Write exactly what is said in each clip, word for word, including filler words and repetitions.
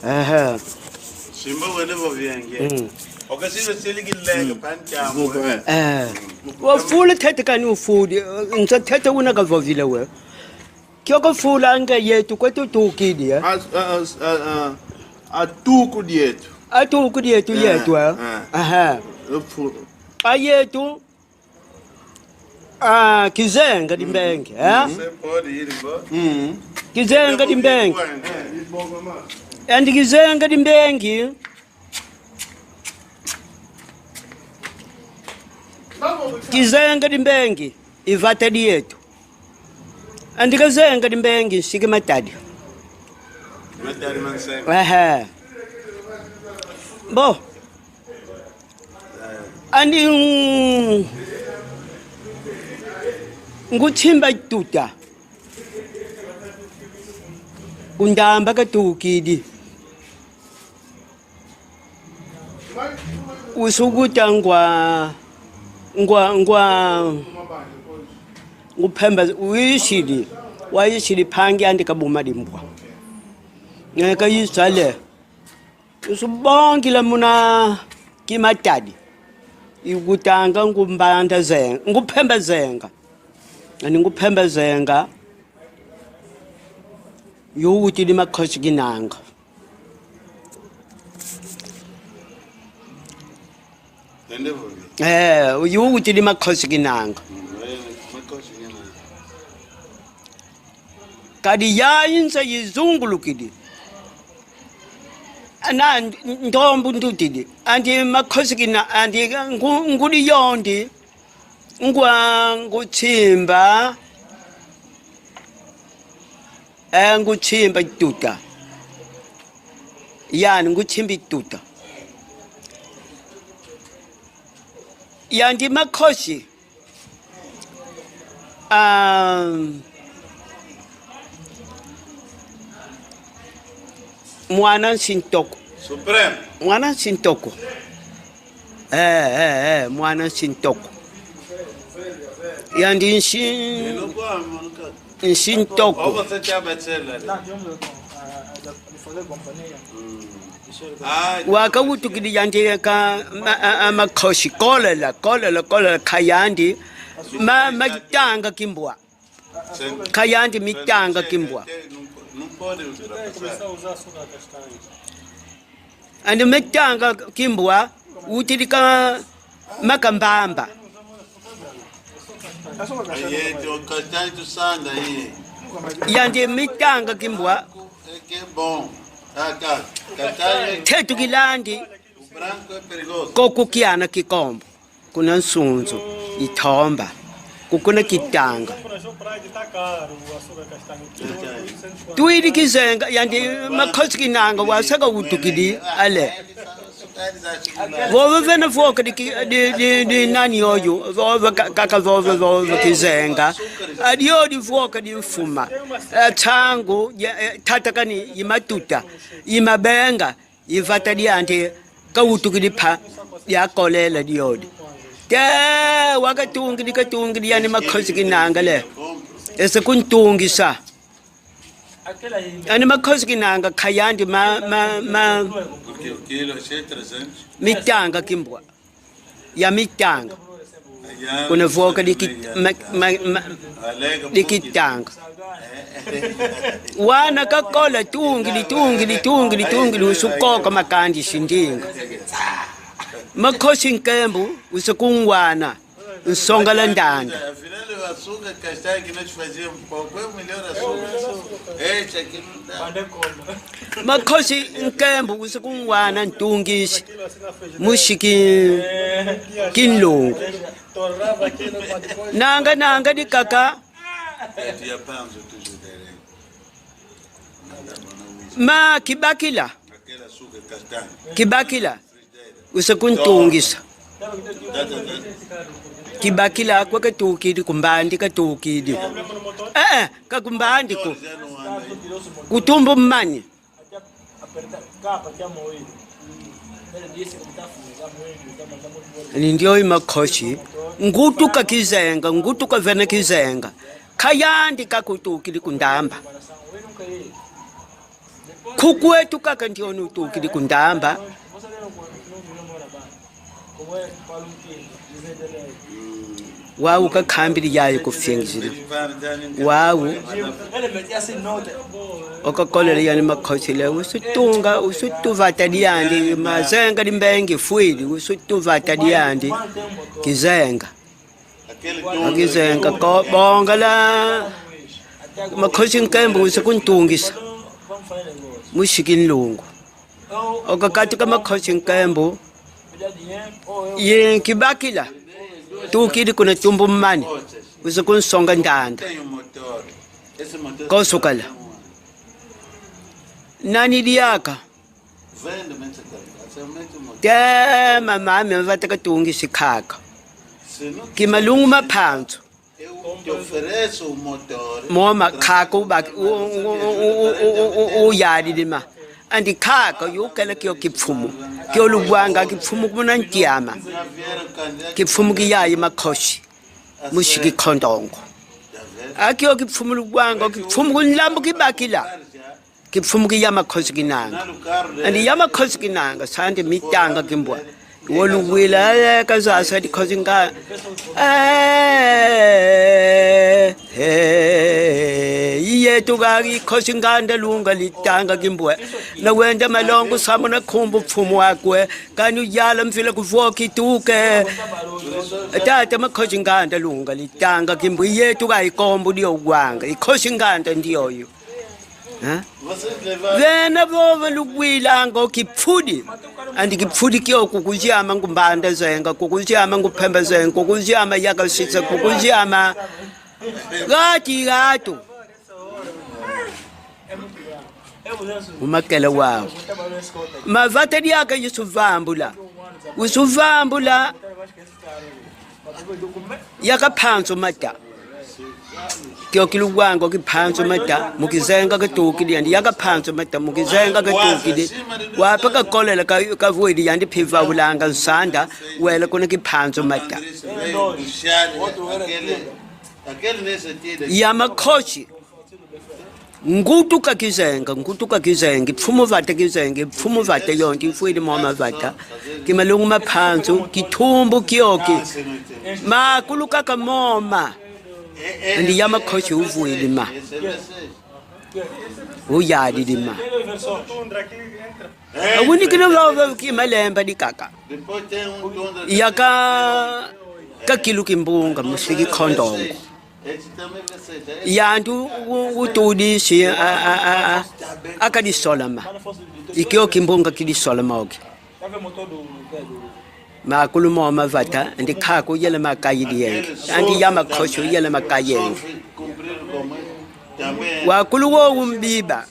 Aha. Simba wene vo vienge. Mm. Okasina sili kilenga pan chamo. Eh. Wafula tete kani ufudi. Nza tete una kavovila we. Kio kafulanga yetu kwetu tukidi, eh? A, a, a, a, a tuku dietu. A tuku dietu, eh, yetu, eh? Eh. Aha. Fu- A yetu, ah, kizenga dimbenge, eh? Mm. Kizenga dimbenge. Andi kizenga dimbenge. Kizenga dimbenge i vata dietu. Andi kazenga dimbenge nsiki matadi. Matadi ma nsenga. Ehe. Bo. Andi, mm, ngu tsimba tuta. Ku Ndamba katukidi. Usukuta ngwa, ngwa, ngwa, ngu Mpemba, wayisidi, wayisidi mpangi andi Kabuma Dimbwa. Nge kayisale. Usubongila muna kimatadi. Ikutanga ngu Mbanda Zenga, ngu Mpemba Zenga. Ani ngu Mpemba Zenga. Yo wutidi Makosi Kinanga. Tende vo. Eh, uyu wutidi Makosi Kinanga. Mm, eh, Makosi Kinanga. Kadi yayi nza yizungulukidi. Ana nd-, ndombu ndutidi. Andi Makosi Kina-, andi ngu-, ngudi yondi. Ngwa ngu tsimba. Eh, ngu tsimba tuta. Yani ngu tsimbi tuta. Yandi Makosi. Ah, mwana Nsintoko. Suprême. Mwana Nsintoko. Eh, eh, eh, mwana Nsintoko. Yandi nsi-, Nsintoko. Waka wutukidi yandi ka ma-, a, a, Makosi kolela, kolela, kolela, kayandi ma-, matanga kimbwa. Kayandi mitanga kimbwa. Andi mitanga kimbwa, utidi ka makambamba. Yandi mitanga kimbwa. Tetukilandi. Koku kiana kikombo. Kuna Nsunzu, Itomba. Kukuna kitanga. Twidi kizenga, yandi Makosi Kinanga wasaka wutukidi, ale. Vova vena voka di ki-, di, di, di nani oyu, vova ka-, kaka vova, vova kizenga. Adio di voka di mfuma. Eh, tsangu, ya, eh, tata kani, i matuta, i mabenga. I vata diandi kawutukidi mpa, diakolela diodi. Te wakatungidi, katungidi yani Makosi Kinanga le. Ese kuntungisa. Yani Makosi Kinanga kayandi ma, ma, ma, mitanga kimbwa. Ya mitanga. Kuna voka di kit-, ma-, ma-, ma-, di kitanga. Wana kakola tungidi, tungidi, tungidi, tungidi, usukoka makandi sindinga. Makosi Nkembo, usukungwana, nsongala ndanda. Makosi Nkembo, usukungwana ntungisi. Musi ki-, kinlungu. Nanga, nanga dikaka. Ma kibakila. Kibakila. Use kuntungisa. Kibakila kwa katukidi, kumbandi katukidi. Eh, eh, ka kumbandi ko. Kutumbu mani. Ni ndioyo Makosi, ngutuka kizenga, ngutuka vena kizenga. Kayandi kakutukidi ku Ndamba. Ku kwetu kaka ndiona utukidi ku Ndamba. Wau kakambidi yayi ku Fiengizila. Wau okakolela yani makosi le, usutunga, usutu vata diandi, mazenga di mbengi fwidi, usutu vata diandi, kizenga. Akizenga ko bongela makosi nkembo, usa kuntungisa musi kinlungu. Okakatuka makosi nkembo, ye kibakila, tukidi kuna tumbu mani, usa kunsonga ndanda. Kosukala. Nani diaka? Te mama, me vata katungisi kaka. Ki malungu ma mpanzu. Moma kaka ubaki, u-, u-, uyadidi ma. Andi kaka yukela kio kimfumu. Kio lubwanga kimfumu kuna ntiama. Kimfumu ki yayi makosi. Musi kinkondongo. Akio kimfumu lubwanga, kimfumu ku nlambu kibakila. Kimfumu ki ya makosi kinanga. Andi ya makosi kinanga, sandi mitanga kimbwa. Woluwila, eh, kazasa di kosi nga. Eh, eh, yetu ga gi kosi nganda lunga litanga kimbwa. Na wenda malongo samu na nkumbu mfumu akwe. Kanu yala mvila kuvoki tuke. Tata makosi nganda lunga litanga kimbwa. Yetu ga ikombo dio wanga. Ikosi nganda ndioyo. Ha? Vena vova luwilanga o kipfudi. Andi kipfudi kio kukuziama ngu mbanda zenga, kukuziama ngu mpemba zenga, kukuziama yakasisa, kukuziama gati gato. Umakela wau. Mavata diaka yusuvambula. Usuvambula. Yaka mpanzu mata. Kio kiluwanga ki mpanzu mata, mu kizenga katukidi yandi. Yaka mpanzu mata, mu kizenga katukidi. Wapa kakolela ka-, kavwidi yandi mpi vavulanga nsanda, wela kuna ki mpanzu mata. Ya makosi. Ngutuka kizenga, ngutuka kizenga, mfumu vata kizenga, mfumu vata yonti, mfwidi moma vata. Ki malungu ma mpanzu, kitumbu kioki. Makulu kaka moma. Andi ya makosi uvwidi ma. Uyadidi ma. Awunikina vava ki malemba dikaka. Yaka kakilu kimbunga, musi kinkondongo. Yantu u-, utudisi, a, a, a, a, akadisolama. Ikio kimbunga kidisolama oki. Makulu mo mavata, ndi kaku yele makayidi yenge. Andi ya makosi yele makayenge. Wakulu wo umbiba.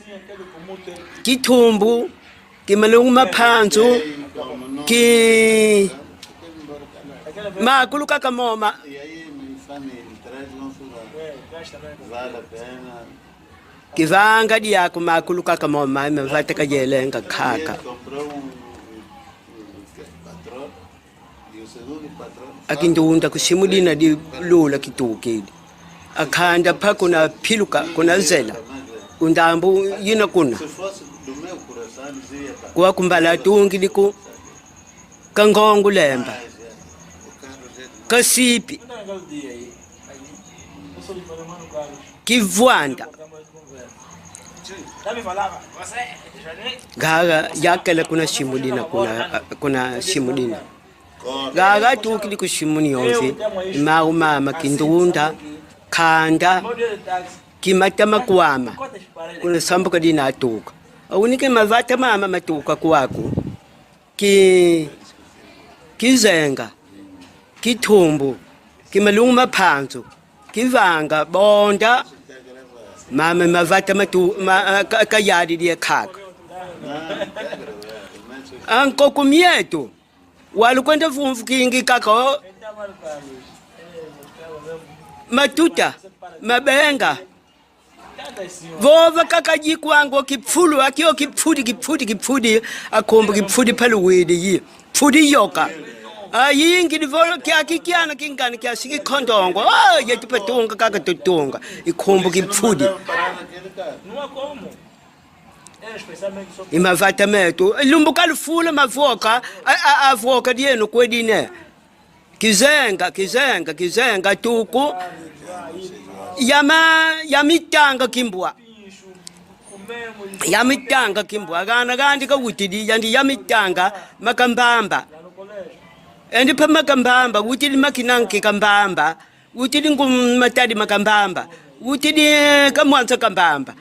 Kitumbu, ki malungu ma mpanzu, ki makulu kaka moma. Kivanga diaku makulu kaka moma, me vata kayelenga kaka. Akindunda ku simu dina di lula kitukidi. Akanda mpa kuna piluka, kuna zela. Ku ndambu yina kuna. Kwa kumbala atungidi ku Kangongo Lemba. Kasipi. Kivwanda. Gaga yakela kuna simu dina, kuna, kuna simu dina. Gaga tukidi ku simu ni yonsi, mau mama kindunda, kanda, kimata makwama, kuna sambuka dina atuka. Awunike mavata mama matuka kwaku, ki, kizenga, kitumbu, ki malungu ma mpanzu, kivanga, bonda, mama mavata matu, ma, ka, kayadi die kaka. Ankoko mietu. Walu kwenda vumvu kingi kaka o. Matuta, mabenga. Vova kaka dikwanga o kipfulu, akio kipfudi, kipfudi, kipfudi, akombo kipfudi paluwidi yi. Pfudi yoka. Ayingi di volo kia kikiana kingana kia siki kondongo. Oh, yetu patunga kaka tutunga. Ikombo kipfudi. I mavata meto. Lumbu kalufula mavoka, a, a, avoka dieno kwedi ne. Kizenga, kizenga, kizenga tuku. Yama, yamitanga kimbwa. Yamitanga kimbwa. Gana gandi kawutidi, yandi yamitanga makambamba. Endi pa makambamba, wutidi makinanki kambamba. Wutidi ngu matadi makambamba. Wutidi kamwanza kambamba.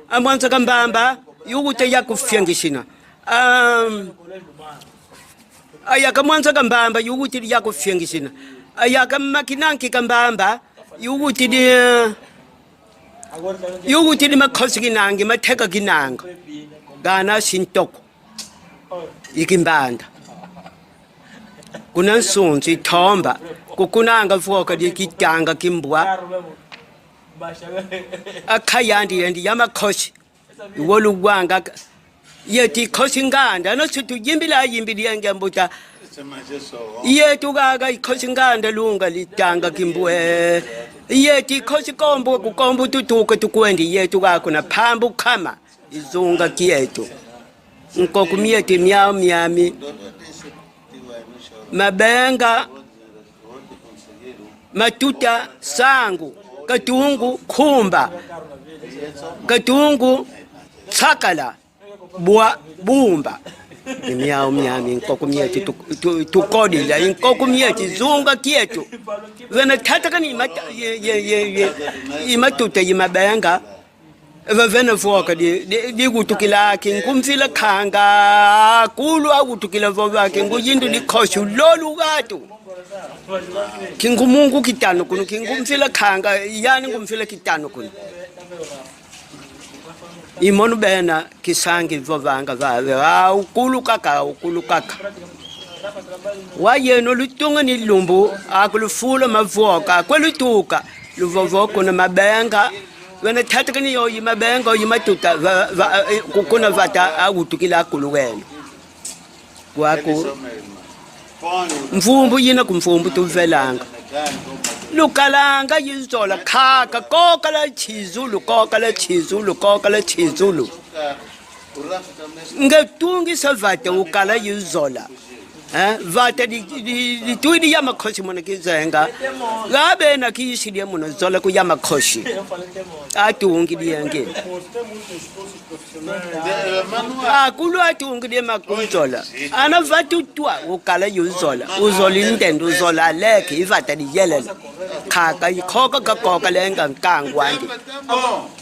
Amwanza kambamba, yuguta yakufiangisina. Um, aya kamwanza kambamba, yuwutidi yakufiangisina. Aya kamakinanki kambamba, yuwutidi, yuwutidi makosi kinangi, mateka kinanga. Gana sintoko. Ikimbanda. Kuna nsunzu, itomba. Kukunanga voka di kitanga kimbwa. Akayandi yendi ya makosi. Iwo luwanga ka-, yeti kosi nganda, no si tuyimbila yimbidi yenge mbuta. Yetu gaga ikosi nganda lunga litanga kimbwe. Yeti kosi kombo kukombo tutuka tukwendi yetu ga kuna pambu kama. Izunga kietu. Nkoku mieti miau miami. Mabenga, matuta, sangu, katungu, kumba, katungu, tsakala, bwa, bumba. I miau miami, nkoku mieti tu-, tu-, tukodila, nkoku mieti zunga kietu. Vena tatakani mata-, ye, ye, ye, ye, i matuta, i mabenga. Vavena voka di, di, di wutukila kingu mvila kanga, kulu awutukila vova kingu yindu di kosi lolu gatu. Kingu mungu kitanu kunu, kingu mvila kanga, yani ngu mvila kitanu kunu. I mono bena kisangi vovanga vave, a ukulu kaka, ukulu kaka. Wa yeno lutunga ni lumbu, akulufula mavoka, kwe lutuka, luvovo kuna mabenga, wena tatakani yo i mabenga, i matuta, va, va, eh, ku-, kuna vata, awutukila kulu wena. Kwaku, mvumbu yina ku mvumbu tuvelanga. Lukalanga yizola kaka, kokala chizulu, kokala chizulu, kokala chizulu. Nge tungisa vata ukala yizola. Eh, vata di, di, di, ditwidi ya makosi muna kizenga. Gabe na kisi dia muna zola ku ya makosi. Atungi dienge. Akulu atungi dia makuzola. Ana vatu twa ukala yuzola. Uzoli ndendo uzola leki ivata di yelela. Kaka ikoka kakoka lenga nkangu andi.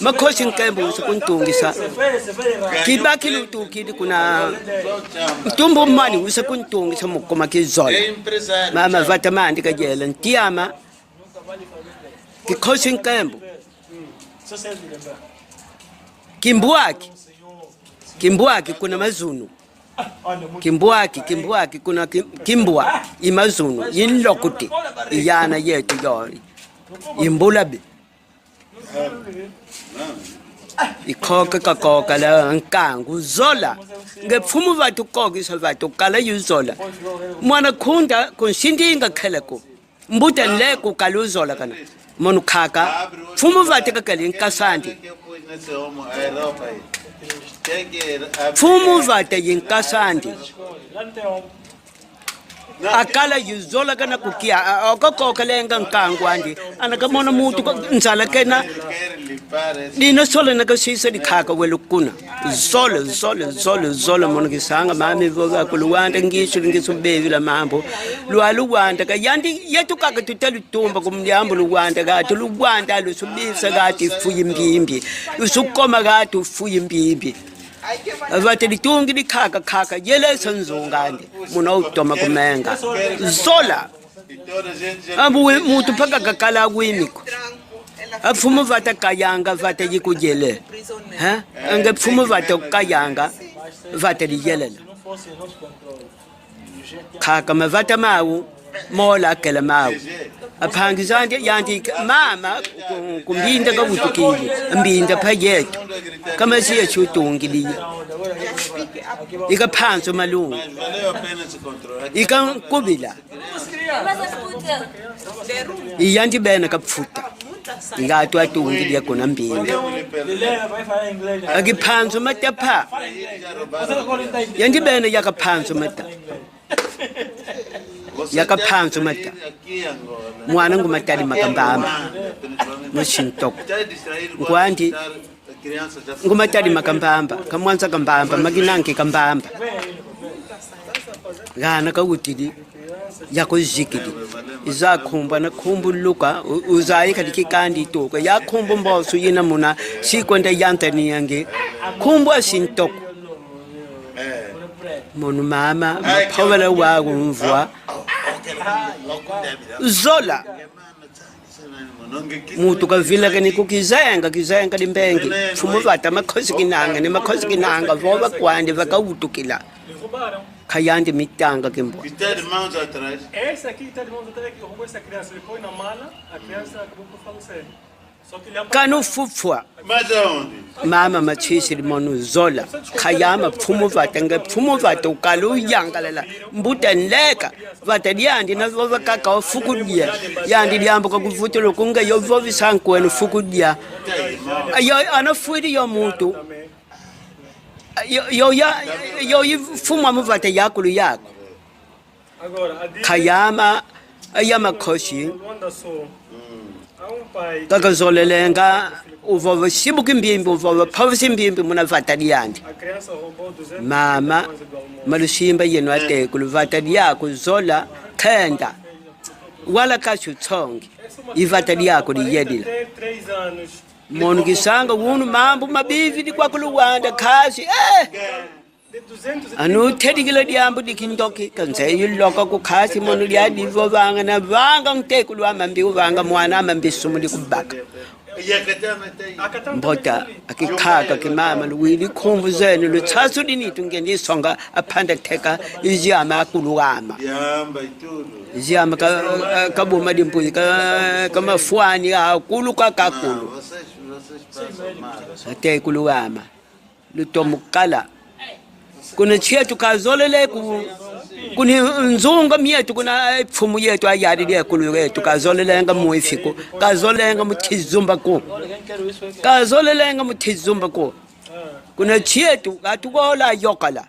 Makosi nkembo usa kuntungisa. Kibaki lutukidi kuna ntumbu mani usa kuntungisa mukuma kizola. Mama vata mandi kayela ntiama. Kikosi nkembo. Kimbwaki. Kimbwaki kuna mazunu. Kimbwaki, kimbwaki kuna kim-, kimbwa. I mazunu, i nlokuti. I yana yetu yo. I mbulabi. Ikoka kakoka la nkangu zola. Nge mfumu vatu kokisa vatu kala yuzola. Mwana kunda kunsindinga keleko. Mbuta nle ku kaluzola kana. Mono kaka. Mfumu vata kakali nkasandi. Mfumu vata yi nkasandi. Akala yuzola kana kukia, a, a, okakoka lenga nkangu andi. Ana kamona muntu ko nzala kena. Dina sola na kasisa di kaka welu kuna. Zola, zola, zola, zola, mono kisanga, mami vova ku Luanda, ngisu, ngisu bevila mambu. Lwa Luanda, ka yandi, yetu kaka tuta lutumba ku mdiambu Luanda, ka tu Luanda, lusubisa ka ti fuyi mbimbi. Lusukoma ka tu fuyi mbimbi. Vata ditungi di kaka, kaka, yele sa nzungandi. Muna utoma kumenga. Zola. Ambu we, muntu mpaka kakala wimiko. A mfumu vata kayanga vata yikujele. Ha? Ange mfumu vata kayanga vata diyelela. Kaka mavata mau, mola kela mau. A mpangi zandi yandi mama ku, ku Mbinda kawutukidi. Mbinda pa yetu. Kamasi ya chutungidi. Ika Mpanzu Malungu. Ika Nkubila. I yandi bena ka mfuta. Nga atu atungidi kuna Mbimbi. Aki Mpanzu Mata pa. Yandi bena yaka Mpanzu Mata. Yaka Mpanzu Mata. Mwana Ngu Matadi Makambamba. Mu Sintoko. Nkwandi Ngu Matadi Makambamba, Kamwanza Kambamba, Maginanki Kambamba. Gana kawutidi, yako zikidi. Iza nkumbu, ana nkumbu Luka, u-, uzayi kadi kikandi toko. Ya nkumbu mbosu yina muna, si kwenda yanta ni yangi. Nkumbu a Sintoko. Mono mama, mapavela wa umvwa. Zola. Muntu kavilakani ku kizenga, kizenga di Mbengi. Mfumu Vata Makosi Kinanga, ni Makosi Kinanga, vova kwandi vakawutukila. Kayandi mitanga kimbwa. Esse aqui que tá de mãos atrás, é que roubou essa criança. Ele põe na mala, a criança acabou por falecer. Só que ele Kanu fufwa. Mas aonde? Mama matsisidi mono zola. Kayama Mfumu Vata nge, Mfumu Vata ukala uyangalala. Mbuta nleka. Vata diandi na vova kaka o fuku dia. Yandi diambu kakuvutula ku nge yo vovisa nkweno fuku dia. Yo, ana fwidi yo muntu. Yo, yo, ya, yo i mfumu a mu vata yakulu yaku. Kayama, ya Makosi. Kakazolelenga, uvova sibu kimbimbi, uvova mpova simbimbi muna vata diandi. Mama, malusimba yeno atekulu vata diaku zola, kenda. Wala kasu tsongi, i vata diaku diyedila. Mono kisanga unu mambu mabividi kwaku Luanda, kasi, eh! Anu tedikila diambu di kindoki, kanzeyi loko ku kasi mono dia divovanga na vanga ntekulu a mambi uvanga mwana a mambi sumu di kubaka. Mbota, akikaka kimama, luwidi nkumbu zeno, lutsasudi nitu ngendi songa, apanda teka, izi ama akulu ama. Izi ama ka, ka, kabuma dimpuyi, ka, kamafwani, akulu ka kakulu. Atekulu ama. Lutomukala. Kuna nsi etu kazolele ku, kuna nzunga mietu, kuna, eh, mfumu yetu ayadi diakulu yetu, kazolelenga mwifi ko, kazolelenga mu kizumba ko. Kazolelenga mu kizumba ko. Kuna nsi etu, atukola yokala.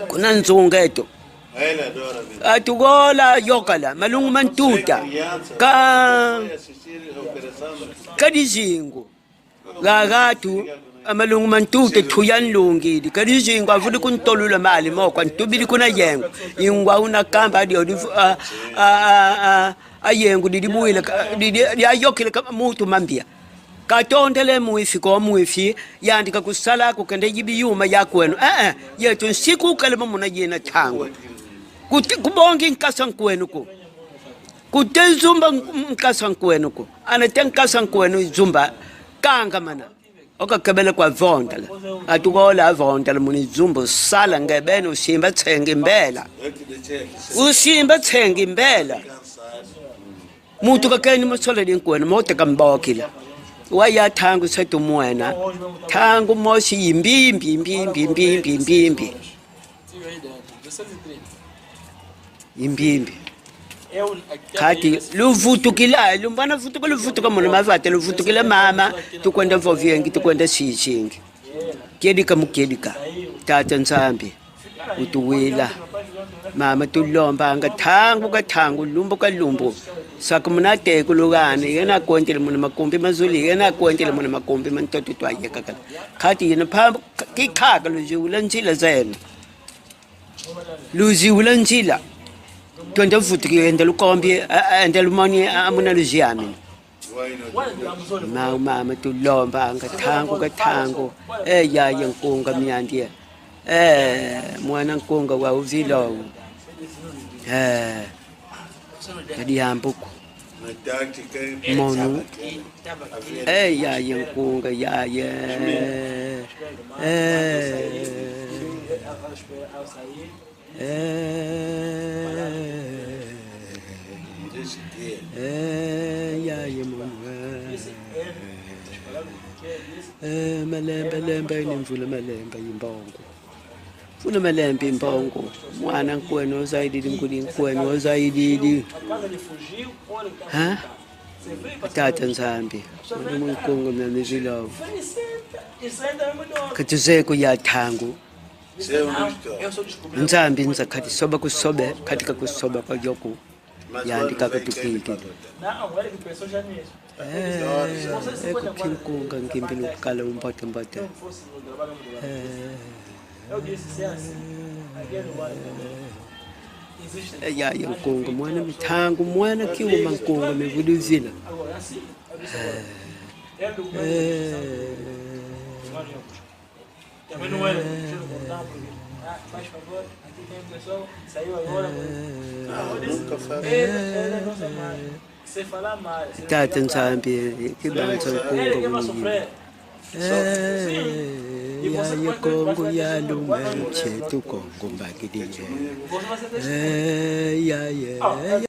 Kuna nzunga etu. Atukola yokala, malungu ma ntuta. Ka, ka dizingu. Gagatu, a malungu ma ntuta tuya nlungidi. Kadi zingu avudi kuntolula mali moko, antubidi kuna yengo. Ingwa una kamba adi odi fu-, a, a, a, a, a yengo didi bwila ka, didi, di ayokele ka mutu mambia. Katondele mwifi ko mwifi, yandi kakusala kukende yibi yuma ya kweno. Eh, eh, yetu nsiku kalema muna yena ntangu. Kuti kubongi nkasa nkweno ko. Kute zumba nk-, nkasa nkweno ko. Ana te nkasa nkweno zumba kangamana. Oka kebele kwa vondela. Atukola vondela muni zumba sala nge beno usimba tsengi mbela. Usimba tsengi mbela. Muntu kakeni mu sola di nkweno, mote kambokila. Waya ntangu se tumwena. Ntangu mosi yimbimbi, yimbimbi, yimbimbi, yimbimbi. Yimbimbi. Kati luvutukila, lumbana vutuka, luvutuka muna mavata, luvutukila mama, tukwenda voviengi, tukwenda sisingi. Kiedika mu kiedika. Tata Nzambi, utuwila. Mama tulombanga, ntangu ka ntangu, lumbu ka lumbu. Sakumuna atekulu ana, yena akwentele muna makumbi mazuli, yena akwentele muna makumbi ma ntoto twayekakala. Kati yena mpambu, kikaka luziwula nzila zeno. Luziwula nzila. Twenda vutuki, enda lukombi, a, a, enda lumoni, a, muna luziamini. Mau mama tulombanga ntangu ka ntangu. Eh, yaya nkunga miandi. Eh, mwana nkunga wa uvila wu. Eh, kadi ambuku. Mono. Eh, yaya nkunga, yaya. Eh. Eh. Eh, yaya mono. Eh, malembe, lembe, ni mvula malembe, imbongo. Mvula malembe, imbongo. Mwana nkweno ozayididi, ngudi nkweno ozayididi. Ha? Tata Nzambi, unu mu Kongo mia mivila. Ka tuzeye ko ya ntangu. Nzambi nza kadi soba kusobe, kadi ka kusoba kwa yoku. Yandi kaka tukiki. Eh, eko kinkunga ngimbi lukala umbote mbote. Eh, eh, ya, ya nkunga, mwana mitangu, mwana kiuma nkunga mivuduzila. Eh, eh. Tata Nzambi, kibanza nkunga kunyina. Eh, ya ye Kongo ya lume, chetu Kongo mbakidi ye. Eh, ya ye.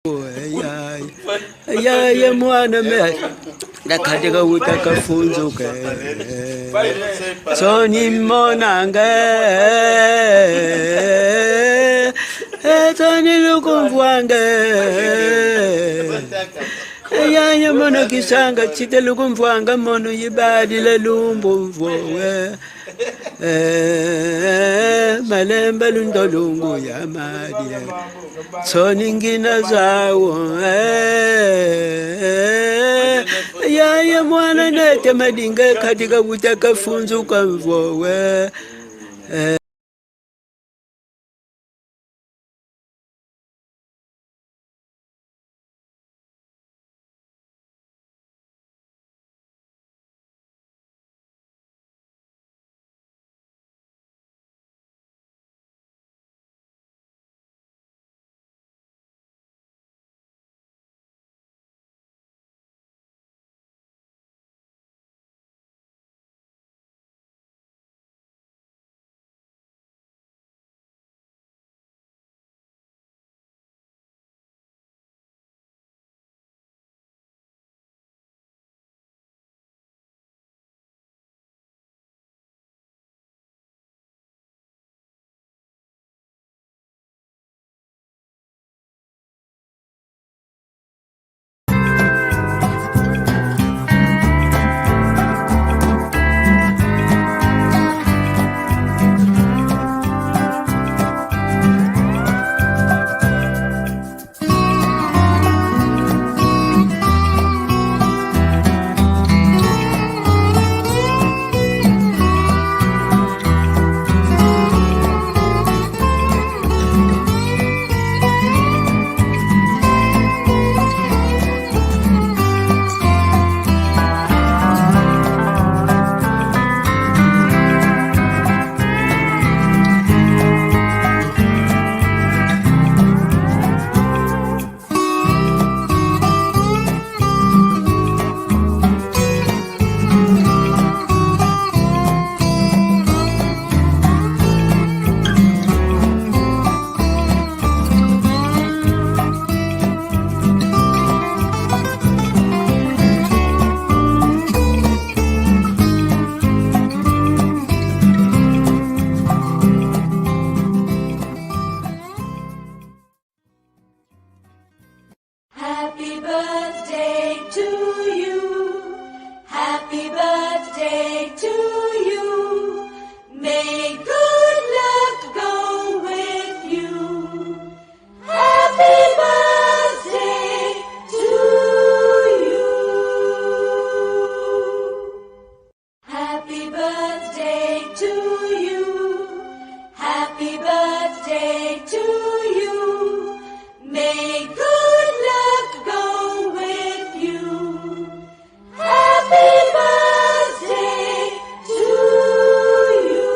Yaya, yaya mwana me, nakadika uta kafunzuka. Nsoni monanga, nsoni lukumvwanga. Yaya mono kisanga, nsi te lukumvwanga, mono yibadila lumbu mvowe. Eh, malembe lundolungu ya madia. Nsoni ngina zawu, eh, yaya mwana nete madinga, kadika uta kafunzuka mvowe. Eh. Happy birthday to you. Happy birthday to you. May good luck go with you. Happy birthday to you. Happy birthday to you. Happy birthday to you. May good luck go with you. Happy birthday to you.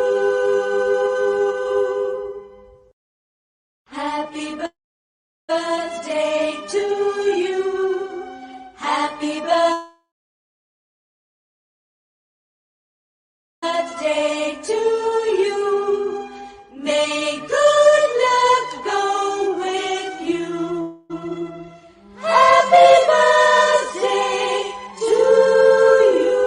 Happy birthday to you. Happy birthday to you. May good luck go with you. Happy birthday to you.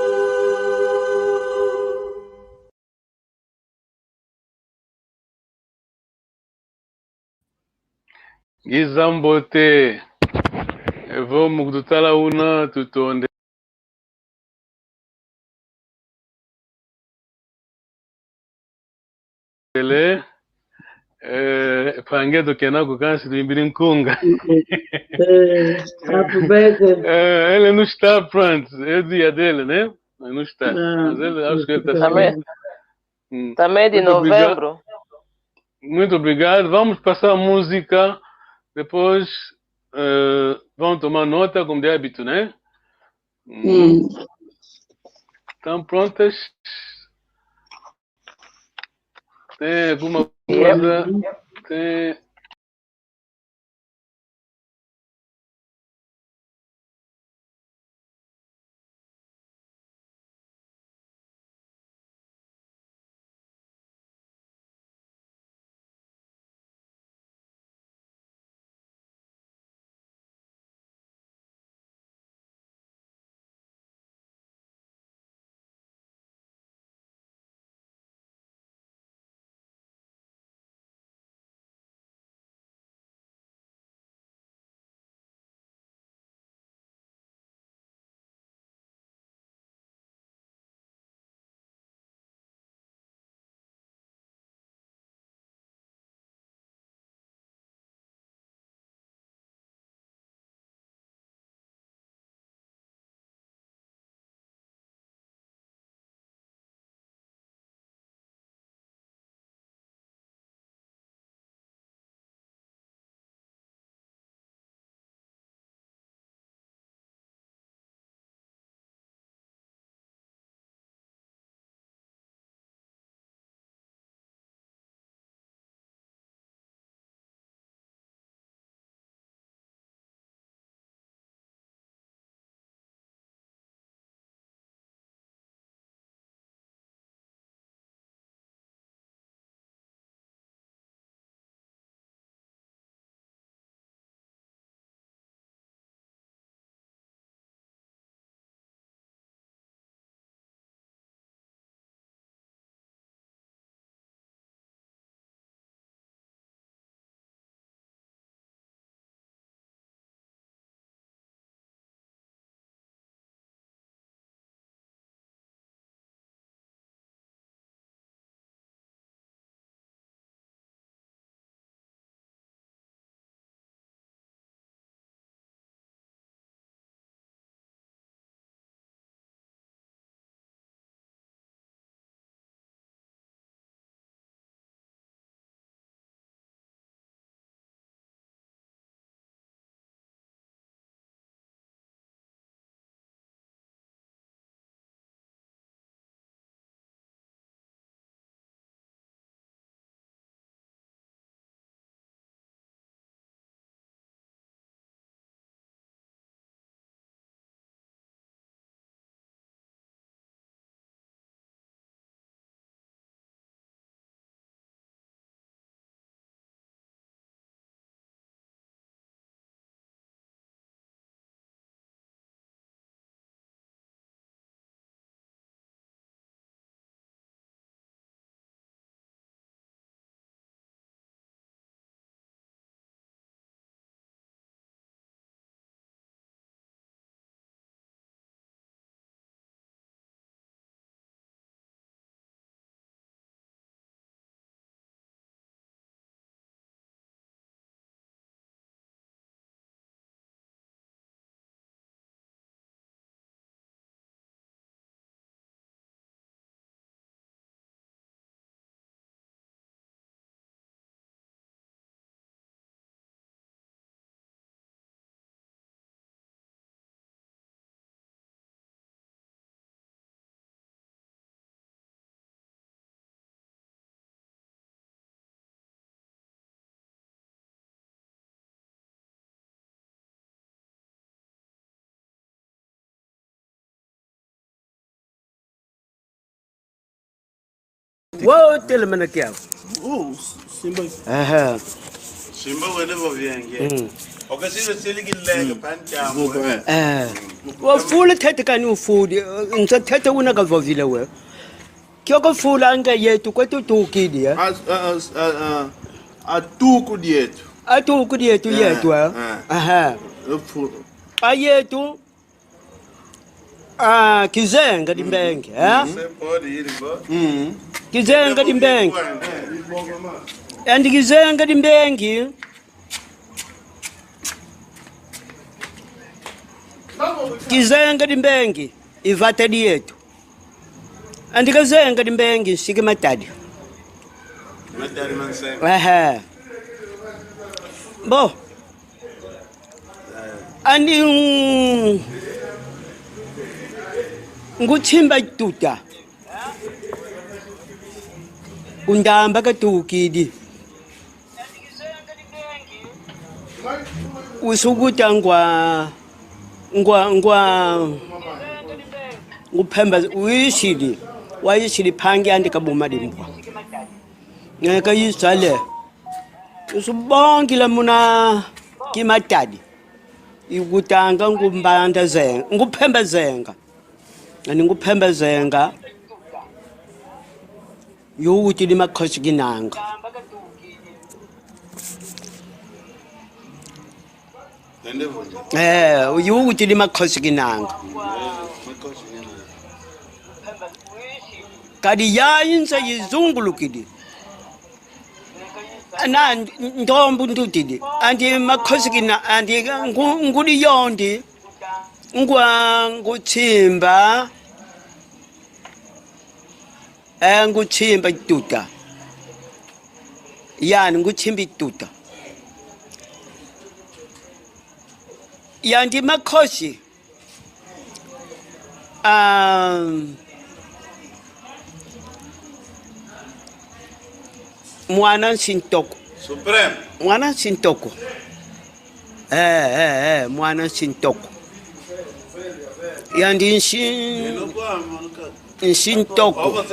Ngiza mbote. Evo mu kututala una, tutondele. Eh, mpangi eto kena ko, kansi tuyimbidi nkunga. Eh, happy birthday. Eh, ele no está pronto, é dia dele, né? Ele não está. Ah, mas ele, acho que ele está. Também, hum, também é de novembro. Muito obrigado. Muito obrigado. Vamos passar a música, depois, eh, vão tomar nota, como de hábito, né? Hum. Hum. Estão prontas? Tem alguma coisa? Tem. Wo telamana kiau. Oh, simba. Aha. Simba wene vo vienge. Mm. Okasile sili kilenga pancha. Eh. Wafula tete kani ufudi. Nsa tete una kavovile we. Kio kafula anga yetu kwa tutukidi, eh? A, a, a, a, a tuku dietu. A tuku dietu, eh, yetu, eh? Eh. Aha. Ufu- A yetu. Ah, kizenga di mbengi, eh? Mm. Kizenga di mbengi. And kizenga di mbengi. Kizenga di mbengi. I vata dietu. And kazenga di mbengi, nsi ki Matadi. Matadi ma nsenga. Ehe. Bo. Ani, mm, ngutimba tuta. Ku Ndamba katukidi. Usukuta ngwa, ngwa, ngwa, ngumpemba, wizidi, wayizidi mpangi andi Kabuma Dimbwa. Nge kayisale. Usubongila muna ki Matadi. Ikutanga ngumbanda zenga, ngumpemba zenga. Ani ngumpemba zenga. Yo wutidi Makosi Kinanga. Eh, yo wutidi Makosi Kinanga. Kadi yayi nza yizungulukidi. Na nd-, ndombu ndutidi. Andi Makosi Kina-, andi ngu-, ngudi yondi. Ngwa ngutimba. Eh, ngutimba tuta. Yani ngutimbi tuta. Yandi Makosi. Ah, mwana Nsi Ntoko. Suprême. Mwana Nsi Ntoko. Eh, eh, eh, mwana Nsi Ntoko. Yandi Nsi, Nsi Ntoko.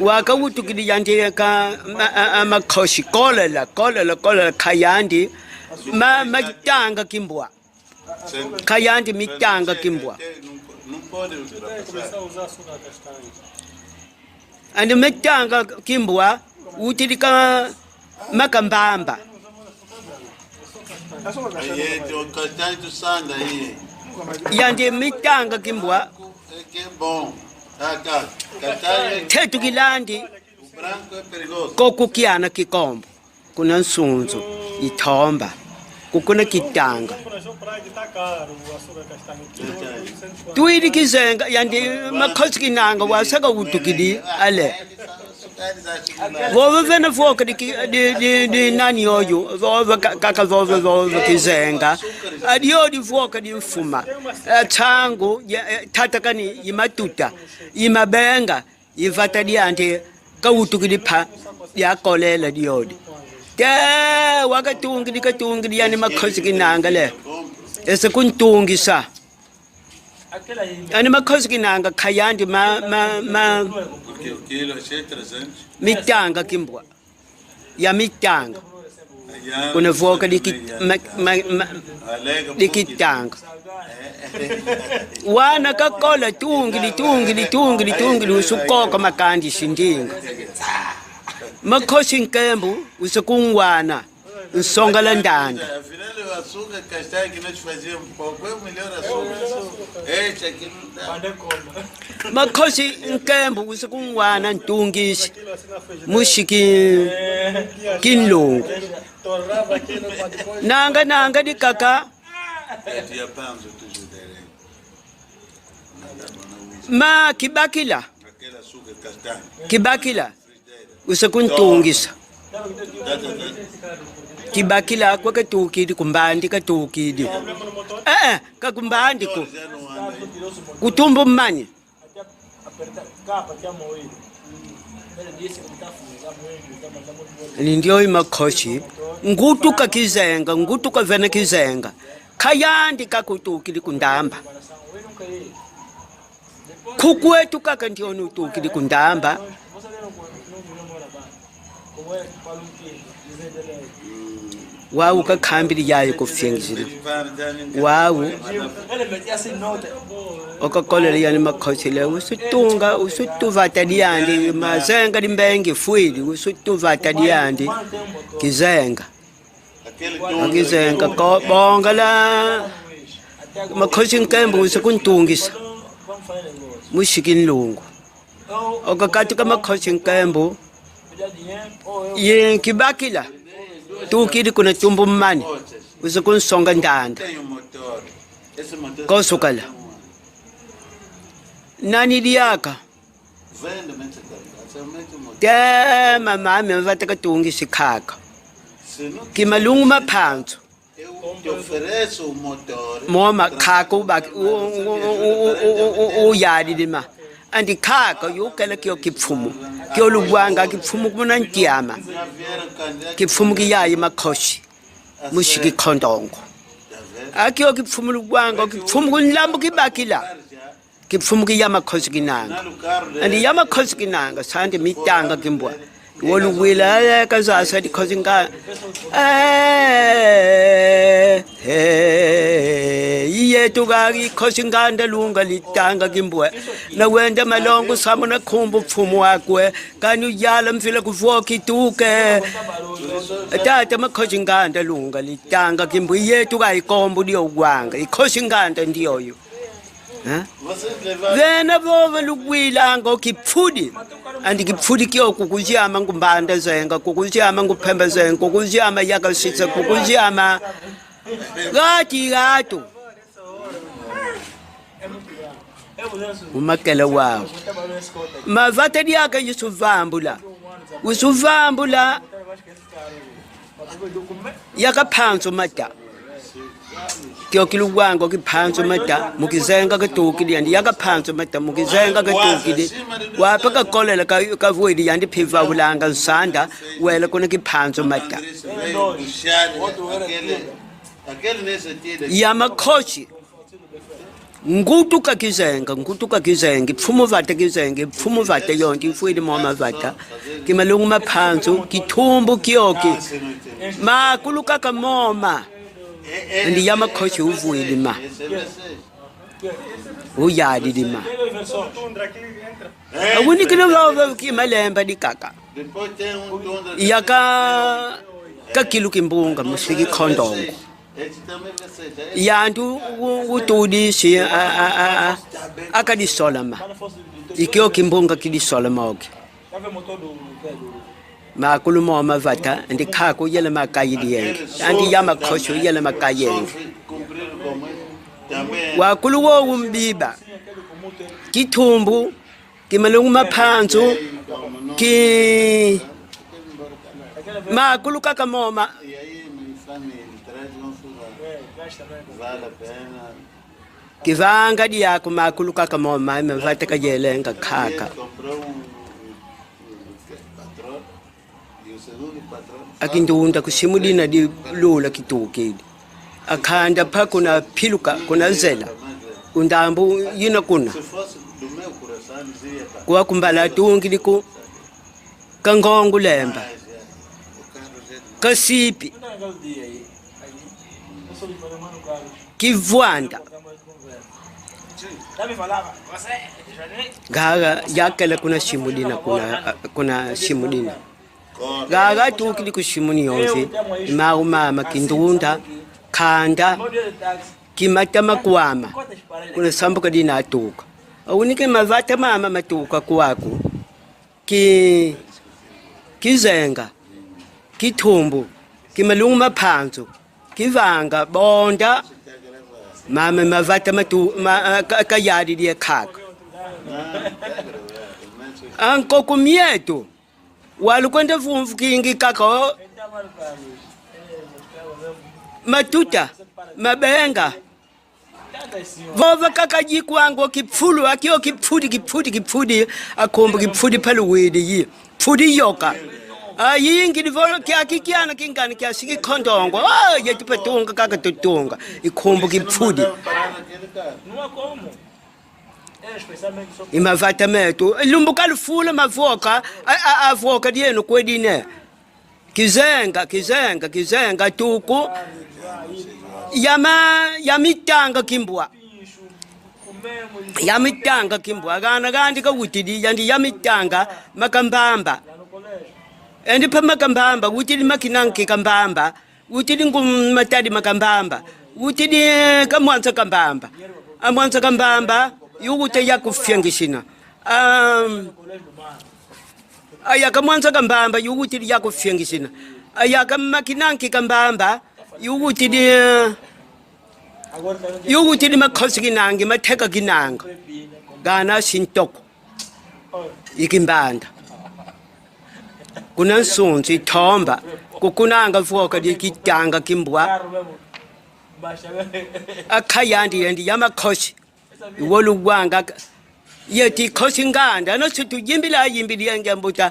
Waka wutukidi yandi ka ma-, a, a, Makosi, kolela, kolela, kolela, ka yandi ma-, Matanga Kimbwa. Ka yandi Mitanga Kimbwa. Andi Mitanga Kimbwa, utidi ka Makambamba. Yandi Mitanga Kimbwa. Tetu kilandi. Koko kiana kikombo. Kuna Nsunzu, Itomba. Kukuna Kitanga. Twidi kizenga, yandi Makosi Kinanga wasaka wutukidi, ale. Vova vena voka di ki-, di, di, di nani oyu, vova ka-, kaka vova, vova kizenga. Adio di voka di mfuma. Eh, tangu, ya, eh, tata kani, i matuta, i mabenga. I vata diandi kawutukidi mpa, diakolela diodi. Te wakatungidi, katungidi yani Makosi Kinanga le. Ese kuntungisa. Yani Makosi Kinanga ka yandi ma, ma, ma, Mitanga Kimbwa. Ya Mitanga. Kuna voka di ki-, ma-, ma-, ma-, di Kitanga. Wana kakola tungidi, tungidi, tungidi, tungidi, usukoko makandi sindinga. Makosi Nkembo, usukungwana, nsonga la ndanda. Makosi Nkembo, usukungwana, ntungisi, musi ki-, kinlungu. Nanga, nanga dikaka. Ma kibakila. Kibakila. Use kuntungisa. Kibakila kwa katukidi, kumbandi katukidi. Eh, eh, ka kumbandi ko. Kutumbu mani. Ni ndioyo Makosi, ngutuka kizenga, ngutuka vena kizenga. Ka yandi kakutukidi ku Ndamba. Ku kwetu kaka ndiona utukidi ku Ndamba. Wau kankambidi yayi kufiengizila. Wau okakolela yani makosele, usutunga, usutu vata diandi, mazenga di mbengi fwidi, usutu vata diandi, kizenga. Akizenga ko bongela makosi nkembo usa kuntungisa. Mushiki nlungu. Okakatuka makosi nkembo. Ye kibakila. Tukidi kuna tumbu mani. Usa kunsonga ndanda. Kosukala. Nani diaka? Te mama me vata katungisi kaka. Ki malungu ma mpanzu. Moma kaka ubaki, u-, u-, uyadidi ma. Andi kaka yukela kio kimfumu. Kio luvwanga kimfumu kuna ntiama. Kimfumu ki yayi makosi. Mushiki kondongo. Akio kimfumu luvwanga, kimfumu ku nlambu kibakila. Kimfumu ki ya makosi kinanga. Andi ya makosi kinanga, sandi mitanga kimbwa. Woluwila, eh, kazasa dikosi nga. Eh, eh, yetu ga dikosi nganda lunga litanga kimbwa. Na wenda malongo samu na nkumbu mfumu akwe. Kanu yala mvila kuvwa kituke. Tata makosi nganda lunga litanga kimbwa. Yetu ga ikombo dio wanga. Ikosi nganda ndioyo. Eh? Vena vova luwilanga o kipfudi. Andi kipfudi kio kukuziama ngumbanda zenga, kukuziama ngupemba zenga, kukuziama yakasisa, kukuziama gati gato. Umakela wau. Mavata diaka yusuvambula. Usuvambula. Yaka mpanzu mata. Kio kiluwanga ki mpanzu mata, mu kizenga katukidi yandi. Yaka mpanzu mata, mu kizenga katukidi. Wapa kakolela ka-, kavwidi yandi mpi vavulanga nsanda, wela kuna ki mpanzu mata. Ya makosi. Ngutuka kizenga, ngutuka kizenga, mfumu vata kizenga, mfumu vata yonti, mfwidi moma vata. Ki malungu ma mpanzu, kitumbu kioki. Makulu kaka moma. Andi ya makosi uvwidi ma. Uyadidi ma. Awunikina vava ki malemba dikaka. Yaka kakilu kimbunga, mushiki kondongo. Yantu u-, utudisi, a, a, a, a, akadisolama. Ikio kimbunga kidisolama oki. Makulu mo mavata, andi kaka uyela makayidi yenge. Andi ya makosi uyela makayenge. Wakulu wo umbiba. Kitumbu, ki malungu ma mpanzu, ki makulu kaka moma. Kivanga diaku makulu kaka moma, mavata kayelenga kaka. Akindunda ku simu dina di lula kitukidi. Akanda mpa kuna piluka, kuna zela. Ku ndambu yina kuna. Kwa kumbala atungidi ku Kangongo Lemba. Kasipi. Kivwanda. Gaga yakela kuna simu dina, kuna, kuna simu dina. Gaga tukidi ku simu ni yonzi, mau mama kindunda, kanda, kimata makwama, kuna sambuka dina atuka. Awunike mavata mama matuka kwaku. Ki, kizenga, kitumbu, ki malungu ma mpanzu, kivanga, bonda, mama mavata matu, ma, a, ka, kayadidi kaka. Ankoko mieto, walukwenda vumvu kingi kaka o. Matuta, mabenga. Vova kaka dikwanga o kipfulu, akio kipfudi, kipfudi, kipfudi, akombo kipfudi paluwidi yi. Pfudi yoka. Ayingi di volo kia kikiana kingana kia siki kondongo. Ah, yetu patunga kaka tutunga. Ikombo kipfudi. I mavata meto. Lumbu kalufula mavoka, a, a, avoka dieno kwedine. Kizenga, kizenga, kizenga tuku. Yama, yamitanga kimbwa. Yamitanga kimbwa. Gana gandi kawutidi, yandi yamitanga makambamba. Endi pa makambamba, wutidi makinanki kambamba. Wutidi ngu matadi makambamba. Wutidi kamwanza kambamba. Amwanza kambamba, yuguta yakufiangisina. Um, aya kamwanza kambamba, yuguti yakufiangisina. Aya kamakinanki kambamba, yuguti di, yuguti di makhosi kinangi, mateka kinanga. Gana sintoko. Ikimbanda. Kuna nsunzi, thomba. Kukunanga voka di kitanga kimbwa. Akayandi yendi ya makhosi. Iwo lugwanga. Yeti khosi nganda, no sutu yimbila yimbili yenge mbuta.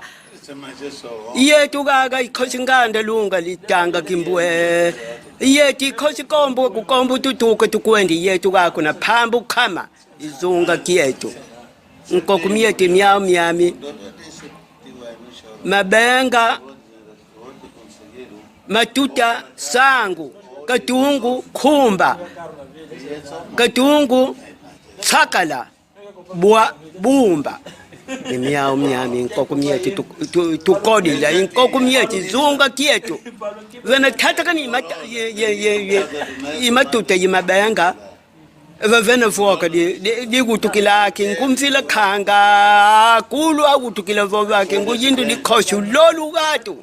Yetu gaga khosi nganda lunga litanga kimbwe. Yeti khosi kombo kukombo tutuka tukwendi. Yetu gaga kuna pambu kama. Izunga kietu. Nkoku mieti miau miami. Mabenga, matuta, sangu, katungu, nkumba, katungu, nsakala, bwa, bumba. I miau miami, nkoku mieti tu, tu, tukodila, nkoku mieti zunga kietu. Vena tatakani mata, ye, ye, ye, ye, i matuta, i mabenga. Vavena voka di, di, di wutukila kingu mvila kanga, kulu awutukila vova kingu yindu di khosi lolu gatu.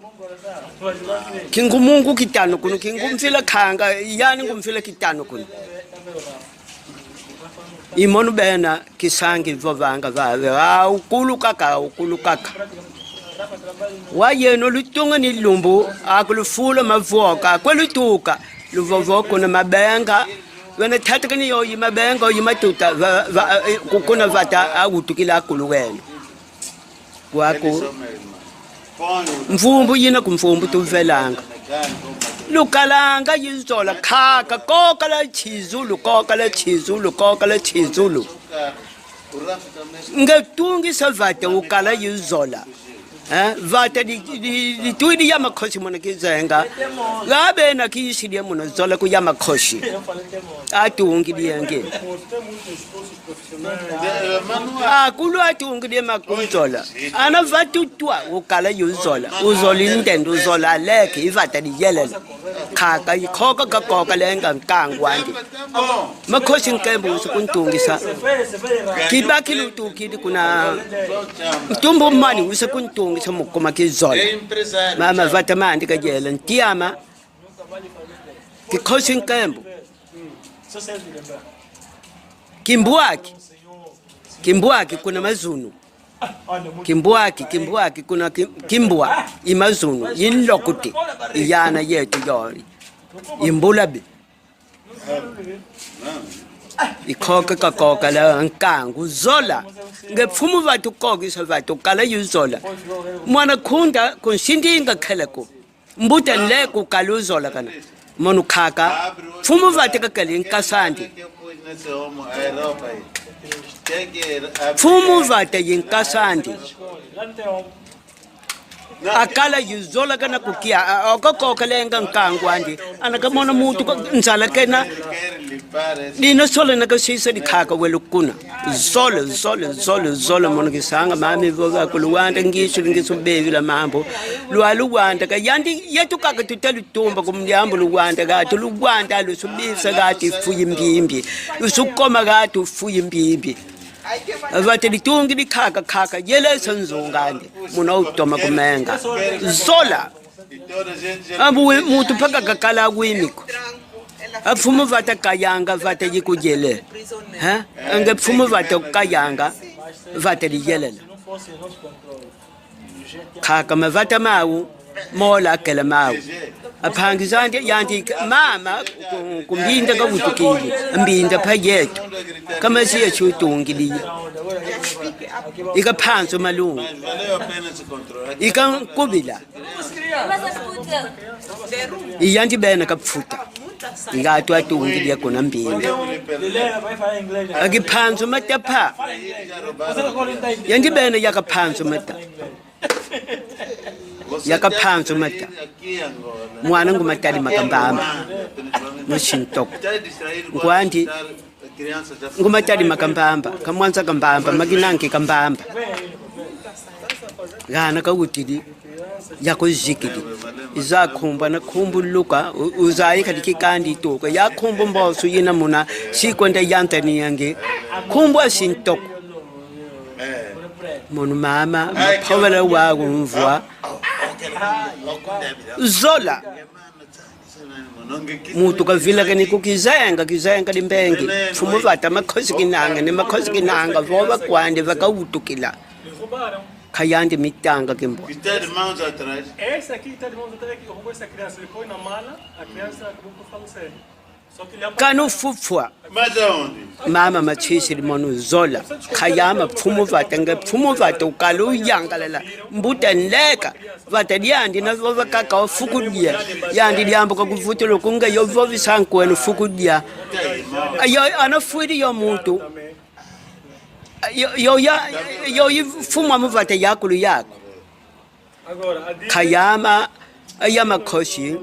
Kingu mungu kitanu kunu, kingu mvila kanga, yani ngu mvila kitanu kunu. I mono bena kisangi vovanga vave, a ukulu kaka, ukulu kaka. Wa yeno lutunga ni lumbu, akulufula mavoka, kwe lutuka, luvovo kuna mabenga, wena tatakani yo i mabenga, i matuta, va, va, eh, kukuna vata, awutukila kulu weno. Kwaku, mvumbu yina ku mvumbu tuvelanga. Lukalanga yizola, kaka, kokala chizulu, kokala chizulu, kokala chizulu. Nge tungisa vata ukala yizola. Eh, vata di, di, di, ditwidi ya makhosi muna kizenga. Gabe na kisi dia muna zola ku ya makhosi. Atungi dienge. Akulu atungi dia makunzola. Ana vatutwa ukala yuzola. Uzoli ndendo uzola leke ivata di yelela. Kaka ikhoka kakoka lenga nkangu andi. Makhosi nkembo usa kuntungisa. Kibaki lutukidi kuna ntumbu mani usa kuntungisa mukuma kizola. Mama vata mandi kayela ntiama. Kikhosi nkembo. Kimbwaki. Kimbwaki kuna mazunu. Kimbwaki, kimbwaki kuna ki, kimbwa. I mazunu, i nlokuti. I yana yetu yo. I mbulabi. Ikhoka kakoka la nkangu zola. Nge mfumu vatu kokisa vatu kala yuzola. Mwana kunda kunsindinga kheleko. Mbuta nle kukala uzola kana. Mono kaka. Mfumu vata kakali nkasandi. Mfumu vata yi nkasandi. Akala yuzola kana kukia, a, a, okakokelenga nkangu andi. Ana kamona muntu ko nzala kena. Dina sola na kasisa di kaka welu kuna. Zole, zole, zole, zole, mono kisanga, mami vova ku Luanda, ngisu, ngisu bevila mambu. Lwa Luanda, ka yandi, yetu kaka tutelu tumba ku mdiambu Luanda, gatu Luanda, lusubisa gati fuyi mbimbi. Lusukoma gatu fuyi mbimbi. Vata ditungi di kaka, kaka, yelesa nzungandi. Muna utoma kumenga. Zola. Ambu we, muntu paka kakala wimiko. A mfumu vata kayanga, vata yikujele. Ha? Nge mfumu vata kayanga, vata diyelela. Kaka mavata mau, mola kela mau. A mpangi zandi, yandi, mama, ku, ku Mbinda kawutukidi. Mbinda pa yetu. Kamazi ya chutungidi. Ika Mpanzu Malungu. Ika Nkubila. I yandi bena ka mfuta. Nga atu atungidi ya kuna mbinda. Aki Mpanzu Mata mpa. Yandi bena yaka Mpanzu Mata. Yaka Mpanzu Mata. Mwana Ngu Matadi Makambamba. Mu Sintoko. Nkwandi Ngu Matadi Makambamba, Kamwanza Kambamba, Maginanki Kambamba. Gana kawutidi, yako zikidi. Iza nkumbu, ana nkumbu Luka, u-, uza ikadi kikandi tuka. Ya nkumbu mbosu yina muna, si kwenda yanta ni yange. Nkumbu a Sintoko. Mono mama, mavovele wa umvwa. Zola. Muntu kavilakani ku kizenga, kizenga di mbengi. Mfumu Vata Makosi Kinanga, ni Makosi Kinanga, vova kwandi vakawutukila. Ka yandi mitanga kimbwa. Esse aqui está de mãos atrás, que roubou essa criança. Ele põe na mala, a criança acabou por falecer. Só que ele Kanu fufwa. Mas aonde? Mama matsisidi mono zola. Kayama Mfumu Vata, nge Mfumu Vata ukala uyangalala. Mbuta nleka. Vata diandi na vova kaka o fuku dia. Yandi diambu ka kuvutula ku nge yo vovisa nkweno fuku dia. Yo, ana fwidi yo muntu. Yo, yo, ya, yo, i mfumu a mu vata yakulu yaku. Kayama, ayama kosi.